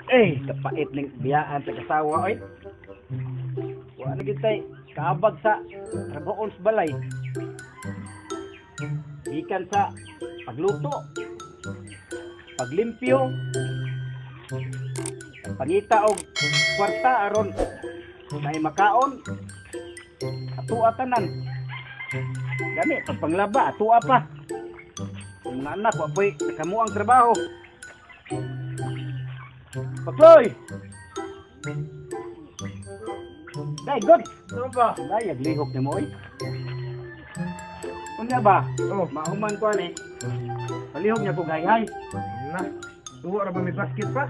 Eh, kapait ning biyaan sa kasawa oy. Wa na gid tay kaabag sa trabaon sa balay. Gikan sa pagluto, paglimpyo, pangita og kwarta aron may makaon. Atua tanan. Gani pagpanglaba atua pa. Ang mga anak wa poy nakamuang trabaho. Pakloy! Day, good! Ano ba? Day, aglihok ni mo, oy. Unya ba? Oh. Mahuman ko, ani. Palihok niya ko gayhay. Na, duwa ra ba may basket pa?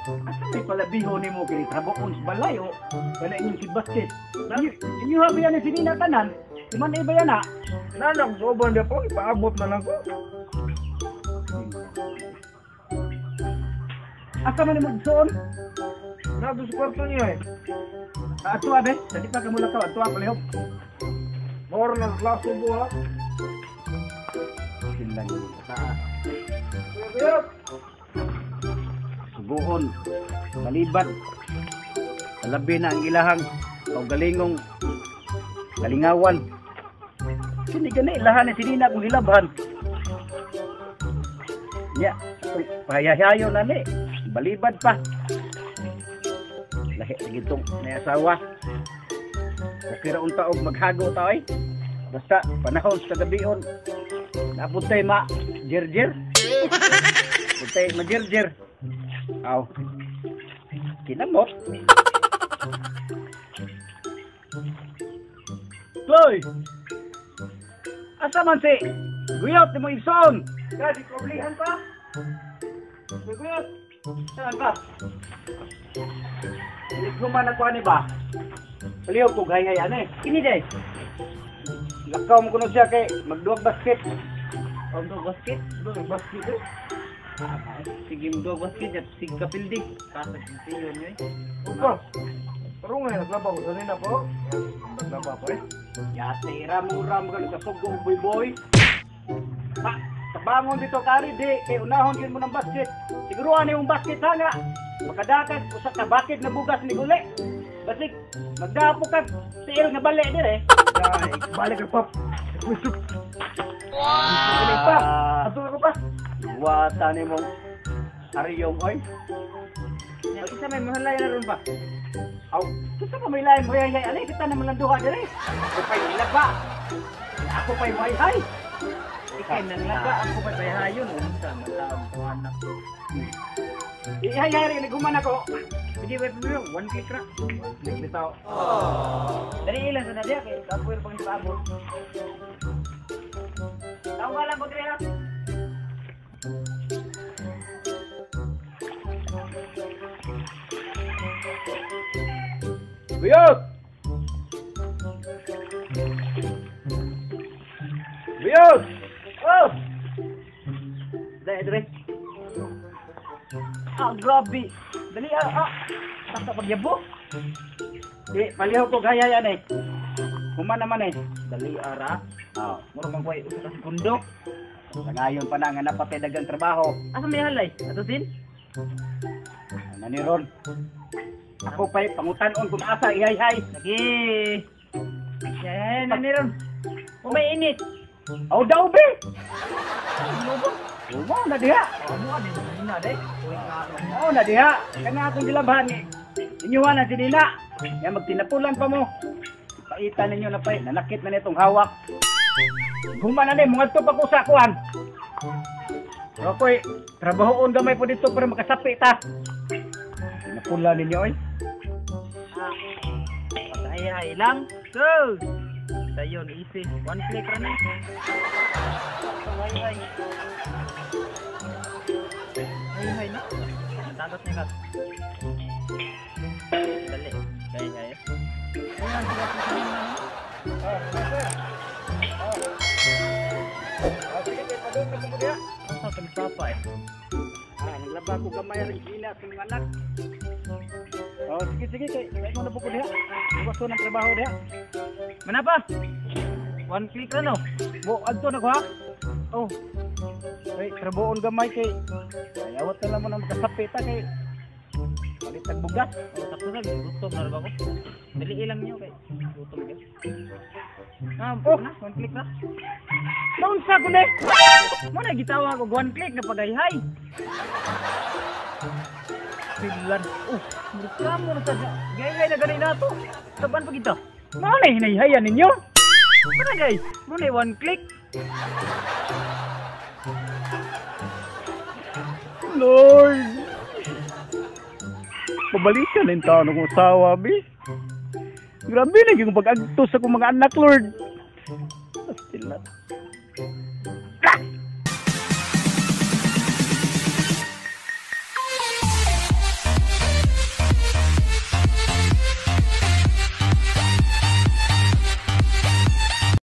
Asa may palabiho ni mo kini trabaon sa balay, o? Wala inyong si basket. Inyo ha ba yan si Nina tanan? Iman ba yan, ha? Nanak, soban dia po, ipaabot na lang ko. Asa man ni magsuon? Nado sa kwarto niya eh. Atua, be. Dali pa ka mula ka. Atua, palihok. Mawar na laso buha. Silang taas. Kuya! Subuon, balibat, labi na ang ilahang kaugalingong kalingawan. Sini gani ilahan ni sinina kung hilabhan. Nya, pahayahayo na ni, balibad pa. Lahi lagi tong may asawa. Okay ra unta og maghago ta oy. Basta panahon sa gabion. Napuntay ma jerjer. Puntay ma jerjer. Aw. Kinamot. Toy. Asa man si Guyot ni mo igsoon? Kaya, di koblihan pa. Guyot. Saan pa? Human ako ani ba? Palihog ko gayhay ani. Kini day. Lakaw mo kuno siya kay magduwag basket. Ang duwag basket? Duwag basket eh. Sige, duwag basket at sige kapildi. Kasag siyon eh. Upa. Pero nga, naglaba ko sa nina po. Naglaba ko eh. Yate ra mo ka nagkasugo og boy boy. Pa, tabangon dito kari di kay unahon gyud mo ng basket. Siguro ani mong basket ha nga. Makadakag usa ka bucket na bugas ni guli. Basig magdapo kag tiil nga bali dire. Ay, balik ka pap. Wow. Pa. Ato ako pa. Wata ni mong ariyong oy. Isa may mahalay na ron ba? Aw, kita pa may lain mo hay ani kita na malang duha dire. Ako pa'y nilaba. Ako pa'y hay. Ikay nanglaba ako pa'y bayhayon. Unsa man taong ko anak. Ihay hay rin naghuman ako. Sige, wait mo lang. One click ra. One click bitaw. Dali ilan sa nadiya kay kapoy pang ipaabot. Tawag ka lang ko dire ha. Buyot! Buyot! Oh! Dali, dali. Ah, grabe. Dali, ah, ah. Basta pagyabo. Di, palihog ko gaya yan eh. Human naman eh. Dali, ara. Oh. Mura bang kuhay, usa ka segundo. Sa ngayon pa na nga napatay dagang trabaho. Asa may halay? Ato sin? Ano ni Ron? Ako pa'y pangutanon kung asa, ihay-hay. Lagi. Yan, ano ni Ron? Kung may init. Aw daw, be! Umaw na diha. Oo na diha. Kana akong gilabhan ni. Inyuha na si Nina. Yan, magtinapulan pa mo. Ipaitan ninyo na pa. Nanakit na nitong hawak. Guma na ni, mga to pa ko sa kuan. Pero ako'y trabahoon gamay po dito para makasapi ta. Tinapulan ninyo oy. Paghay-hay lang. Go! Sayon, easy. One click ra ni. Paghay-hay. Hay-hay na. Natagot ni kat. Dali. Hay-hay. Ayan, sige, sige, Sige, padung na ko diha. Asa ka ni Papa eh? Ah, naglaba ko gamay rin sina sa mga anak. Oh, sige, sige, kay kay mo na po ko diha. Bukas ko ng trabaho diha. Manapa? One click ra no. Bo, adto na ko ha. Oh. Kay trabahoon gamay kay ay awat na lang mo nang makasapit ta kay palit tag bugas. Oh, tapos na, gutom na ba ko? Dali ilang niyo kay gutom ka. Ah, Oh. na, one click na. Naunsa ko ni? Mo na gitawag og one click na pagayhay. Silan. Oh, reklamo na sa gayhay na gani nato. Taban pa kita. Mao na hinayhayan ninyo. Ano gay? Mo na one click. Lord. Pabalikan na yung taon akong asawa, bi. Grabe na yung pag-agtos sa akong mga anak, Lord. Pastilan.